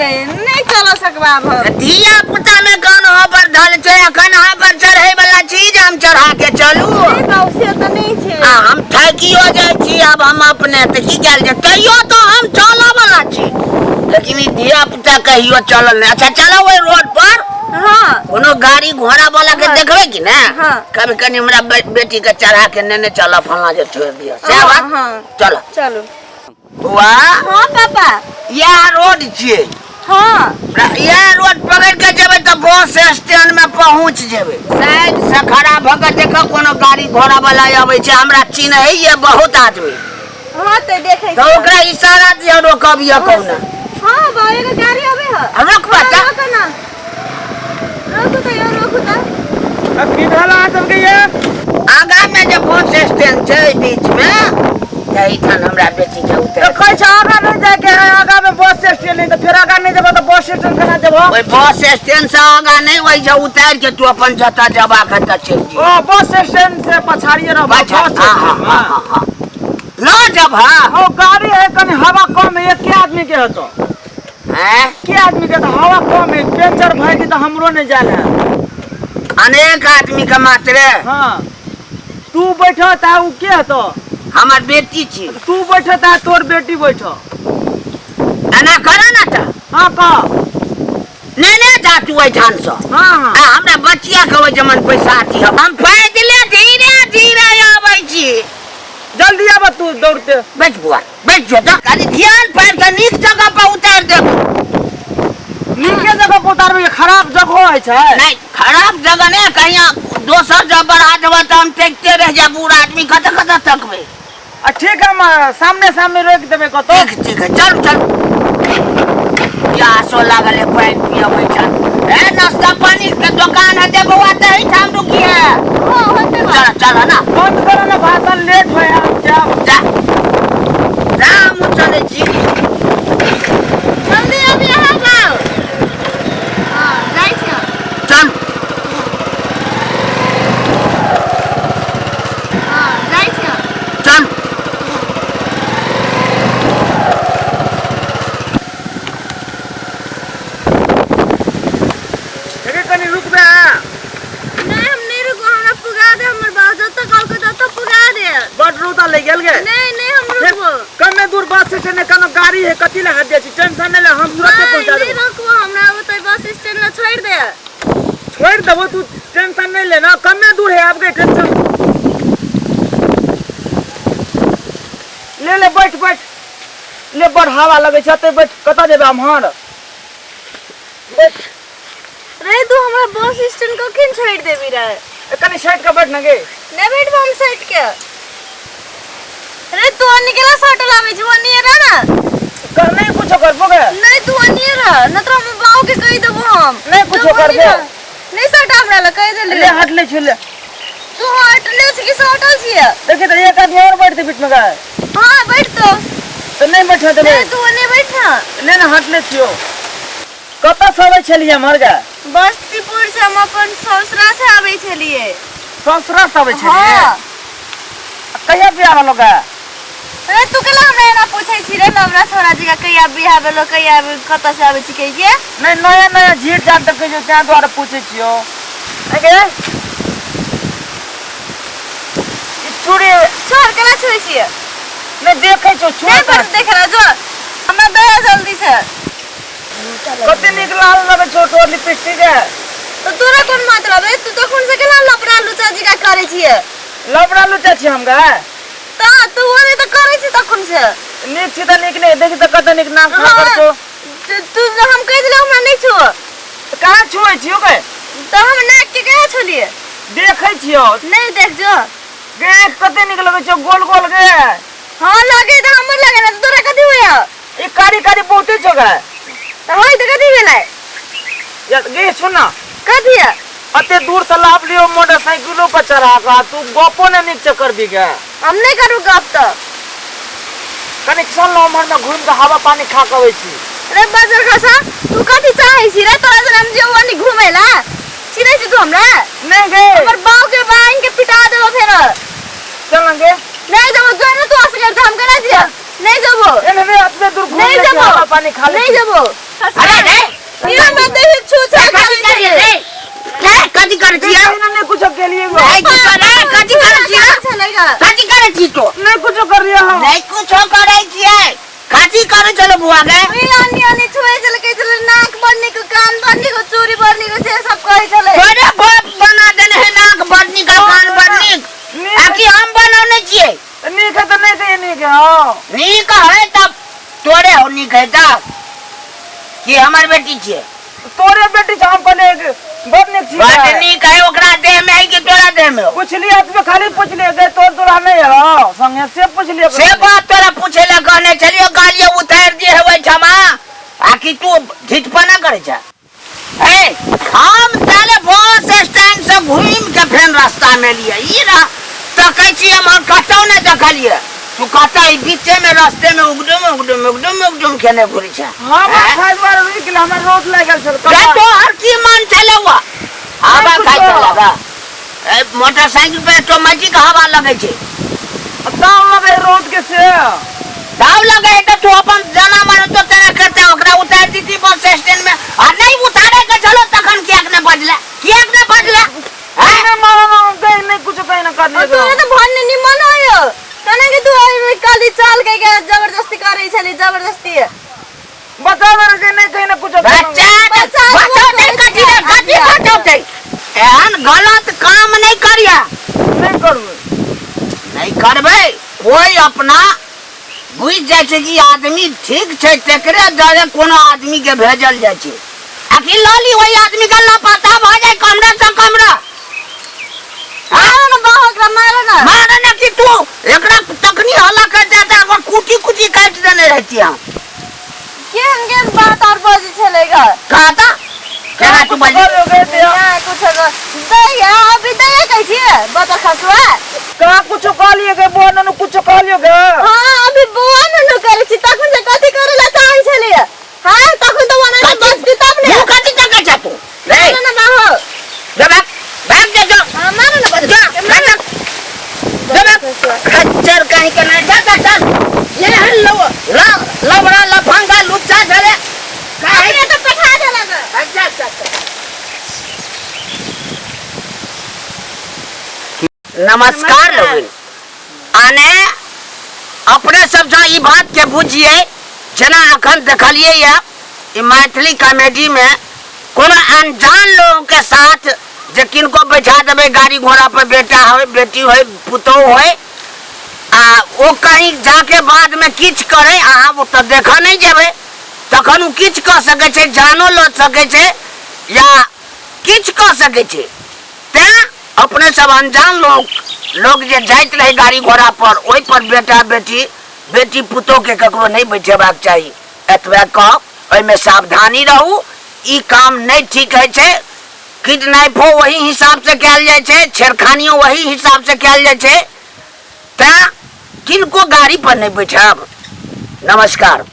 छै, नहि चल सकबा आब हम। धिया पुता में कान्हा पर धल छै आ कन्हा पर चढ़े वाला चीज हम चढ़ा के चलू? नहि बाबू, से तऽ नहि छै। आ हम थाकियो जाइ छी आब हम अपने, तऽ की कयल जाय? तैयो तऽ हम चलऽ वाला छी, लेकिन ई धिया पुता कहियो चलल नहि। अच्छा चलो ओहि रोड पर। हाँ। कोनो गाड़ी घोड़ा वाला के हाँ। देखबै कि ने? हाँ। कभी कनी हमरा बेटी के चढ़ा के नेने चल, फलना जे छोड़ि दिअ, सएह हाँ, बात। हाँ। चल। चलू। बौआ। हाँ पापा। इएह रोड छियै? हाँ। इएह रोड पकड़ के जेबै तऽ बस स्टैंड में पहुंच जेबै। साइड से खड़ा भऽ के देखो, कोनो गाड़ी घोड़ा वाला अबै छै। हमरा चिन्हैये बहुत आदमी। हाँ, तऽ देखै तऽ छियै। ओकरा इशारा दियौ, रोकबियौ कहुना। हाँ बा, एगो गाड़ी अबै है। आ रोकबा हाँ, तऽ रोकऽ ना, रोकू तऽ यौ, रोकू तऽ। अब की भेल अहाँ सबके ये? आगा में जे बस स्टैंड छै बीच में, एहिठाम हमरा बेटी के उतार। तऽ कहै छै आगा नहि जायके है, आगा में बस स्टैंड नहीं, तऽ फेर आगा नहि जेबो तऽ बस स्टैंड केना जेबो? ओहि बस स्टैंड से आगा नहि, ओहि जे उतार के तू अपन जतऽ जबाक है तऽ चलि जो। ओ बस स्टैंड से पछाड़िए रहबो? अच्छा, बस हाँ, स्टैंड हाँ, हाँ, हाँ। लऽ जब हाँ। हो, गाड़ी है, कनी हवा कम है, एके आदमी के हेतो। हैं? के आदमी के तऽ हवा कम है, पंचर भए जेतै तऽ हमरो नहि जायल है। अनेक आदमी के मात्रे। हाँ, तू बैठो ता उ के हेतो? हमर बेटी छी। तू बैठो ता तोर बेटी बैठो। एना कर ना तऽ। हाँ, कह। नेने जा तू एहिठाम से। हाँ हाँ। आ हमरा बचिया के ओहि जमन पैसा अथी हम पैदले धीरे धीरे आबै छी। जल्दी आब तू दौड़ते। बैठ बुआ, बैठ जो तऽ कनि ध्यान पारि के नीक जगह पर उतारि देब। नीके जगह पर उतारबै, खराब जगह होइ छै? नहि, खराब जगह नहि, कहीं दोसर जगह बढ़ा देबऽ तऽ हम तकिते रहि जायब, बूढ़ आदमी कतऽ कतऽ तकबै। आ ठीक है, हम सामने सामने रोकि देबै कतौ। ठीक ठीक है, चलू चलू। प्यासो लागल है, पानि पियबै छल। ए, नाश्ता पानी के दोकान हेतै बौआ तऽ एहिठाम रुकिए। हाँ, होते बा। चल चल ना। बंद करो ना भाषण, लेट हो यार, जाओ। जा जा, हम चलै छी। जल्दी अभी अहाँ जाओ। हाँ, जाइ छी हम। चल। हाँ, जाइ छी हम। चल। एके कनी रुकबे अहाँ? नहि, हम नहि रुकबो, हमरा पुगा दे। हमर बाप जतऽ कहलकै ततऽ पुगा दे। बड रौदा लागि गेल गे। नहि नहि, हम रुकबो। कमे दूर बस स्टैंड में कोनो गाड़ी है, कथी लए हट जाइ छी? टेंशन नहि ले, हम तुरंते नहि पहुंचा नहि देबो। रुकबो, हमरा ओतऽ बस स्टैंड लग छोड़ि दे। छोड़ि देबो, तू टेंशन नहि ले ना, कमे दूर है आब गे, टेंशन ले ले। बैठ बैठ ले, बड़ हवा लगै छै, एतै बैठ। कतऽ जेबै एम्हर? बैठ। रे तू हमरा बस स्टैंड कखन छोड़ि देबी रे? ए, कनी सटि कऽ बैठ ने गे। नहि बैठबो हम सटि के। रे तू अन्नी केला सटल आबै छी? ओन्नी रह ना। कर नहीं कुछो करबो गे। नहीं, तू अन्नी रह न तो हम बाबू के कहि देबो हम। नहीं कुछो तू ओन्नी करबो। रह। नहीं सटा हमरा लग, कहि देली। ले, हट ले, छू ले। तू हटले छी कि सटल छियै? देखी तऽ एक आदमी और बैठते बीच में गे। हाँ, बैठ तो। तऽ नहि बैठे देबै। नहीं, तू ओन्नी बैठ ना। ले ने, हटले छियौ। कतऽ से अबै छलियै एम्हर गे? बस्तीपुर से, हम अपन ससुरा से आबै छलियै। ससुरा से अबै छलियै? हाँ। कहिया बियाह भेलो गे? रे तू केला हमरा एना पूछै छी रे, लवरा छोरा जी कहिया बियाह भेलो, कहिया कतऽ से आबै छी कहिके? नहि, नया नया झीट जात देखै छियौ, तें दुआरे पूछै छियौ। गे ई चूड़ी छोड़, केला छुए छियै? नहि देखै छियौ, छुए। नहि पर देखे ला जो, हमरा दे जल्दी से। कते नीक लाल लगै छौ तोर लिपस्टिक गे। तो तोरा कोन मतलब है? तू तखन से केला लफड़ा लुचा जी का करै छियै? लबड़ा लुचा छी हम गे? तऽ तू ओने तऽ करै छी तखन से। नीक छी तऽ नीक नहि देखी तऽ कते नीक नाक हाँ। कर छौ। तू हम कहि देलौ हमरा नहि छुओ। तऽ कहाँ छुए छियौ गे? तऽ हम नाक के कहाँ छुलियै? देखै छियौ। नहीं देख जो। गे, कते नीक लगै छौ गोल गोल गे। हाँ, लगे तऽ हमर लगे ना, तोरा कथी होया? ई कारी कारी बहुते छौ गे। तऽ होय तऽ कथी भेलै? यार गे, सुन ना। कथी है? अते दूर से लाभ लियो मोटरसाइकिलो पर चढ़ा कऽ, तू गपो ने नीक से करबी गे? हम नहीं करू गप तऽ। कनी चल ना उम्हर में, घूम के हवा पानी खा के अबै छी। रे बजर खसा, तू कथी चाहै छी रे? तोरा जेना हम जेबो नहीं घूमै ला? चिन्है छी तू हमरा? नहीं गे। हमर बाऊ के बांग के पिटा देबो फेर। चल ना गे। नहीं जेबो, जो ना तू असगर त हम केना जिया? नहीं जेबो। एने रे, अतबे दूर घूम नहीं ले छी, जेबो। हवा पानी खा ले नहीं छी। जेबो। अरे छी तो? नहीं कुछो करलियै हम। नहीं कुछो करै छियै। कथी करै छलो बुआ गे? ई अन्नी अन्नी छुए छलै, कहै छलै नाक बड़ नीक, कान बड़ नीक, चूड़ी बड़ नीक, से सब कहै छलै। तोरे बाप बना देने है नाक बड़ नीक आ कान बड़ नीक। आ की हम बनौने छियै? नीक है तऽ नहि कहियै नीक है, हँ। नीक है तब तोरे हो नीक है तब कि हमर बेटी छियै? तोरे बेटी छै, हम कहलियै कि बड़ नीक छी। बड नीक है ओकरा देह में है कि तोरा देह में हो? पुछलियै एतबे खाली पुछलियै गे तोर तोरा नहि हौ संगे से पुछलियै। से बात तोरा पूछे लए कहने छलियो, गाड़िए उतारि दिए हे ओहिठामा आ कि तू ढिठपना करै छ? हे हम ताले बस स्टैंड से घूमि के फेन रास्ता में लिए ई रह तकै छी हम कतौ नहि देखलियै। तू कतऽ ई बीचे में रास्ते में उगडुम उगडुम उगडुम उगडुम खेने घुरै छ? हम हैं? खाइ दुआरे रुकि गेलै, हमरा रोड लागि गेल छल। रे तोहर की मन छलै? हुआ हवा नहि खाइ कुछो। छलै गा। ए, मोटरसाइकिल पे ऑटोमेटिक हवा लगै छै। दाम लगै रोड के से दाव लगे है तऽ तू अपन जाना मानो तो तेरा करते ओकरा उतार दीती बस स्टैंड में आ नहीं उतारे के चलो तखन कियाक ने बजले, कियाक ने बजले? हैं? नहि मारो ना, कहीं नहि कुछो कहीं ना करलियै। तोरे तऽ भन्ने निमन होयो कने कि तू काली चाल के के जबरदस्ती करै छली, जबरदस्ती। बता दे के नहि कहीं ना कुछो। बच्चा बच्चा बचौतै कथी रे, कथी बचौतै? एहन गलत काम नहीं करिया। नहि करबै। नहीं करबै। कोई अपना बुझि जाइ छै कि आदमी ठीक छै तेकरे डरे कोनो आदमी के भेजल जाइ छै। आखिर लऽ ली ओहि आदमी के लापता भऽ जाइ कमरा से कमरा। मारो ना बाह ओकरा, मारो ना। मारे ना कि तू एकरा तखनी हल्ला कर जाता अगर कुटी कुटी काटि देने रहती हम। केहन केहन बात और बजै छलै ग? कहता केना तू बजली? ना कुछो दैया अभी दैया कहै छियै बता खसुआ। कहाँ कुछो कहलियै गे बुआ ननु? कुछो कहलियै गे? हाँ, अभी बुआ ननु करै छी, तखन से कथी करै ला चाहै छलियै? हाँ, तखन तऽ ओना कथी? बचती तब ने। मुँह कथी तकै छ तू रे? मारो ना बाहो। जा भाग, भाग जा, जो। हाँ, मारो ना बच्चा। जा, भाग जा। जा भाग। खच्चर कहीं के नहीं, जा जा चल। ये है लो ला लबड़ा लफंगा लुच्चा छले काहे अपने तऽ पठा देलक। अच्छा अच्छा अच्छा। नमस्कार लोगिन, आने अपने सब जँ ई बात के बुझिए जेना अखन देखलिए या ई मैथिली कॉमेडी में कोनो अनजान लोगों के साथ जे किनको बैठा देबै गाड़ी घोड़ा पर, बेटा होय, बेटी होय, पुतोह होय, आ ओ कहीं जाके बाद में किछु करे, अहाँ ओतऽ देखऽ नहि जेबै, तखन ओ किछु कऽ सकै छै, जानो लऽ सकै छै या किछु कऽ सकै छै। तेँ अपने सब अनजान लोग लोग जे जाइत रहै गाड़ी घोड़ा पर, ओहि पर बेटा बेटी, बेटी पुतोह के ककरो नहि बैठेबाक चाही। एतबे कहब, ओहिमे सावधानी रहू। ई काम नहि ठीक होइ छै। किडनैपो वही हिसाब से कयल जाइ छै, छेड़खानियो वही हिसाब से कयल जाइ छै। तेँ किनको गाड़ी पर नहि बैठायब। नमस्कार।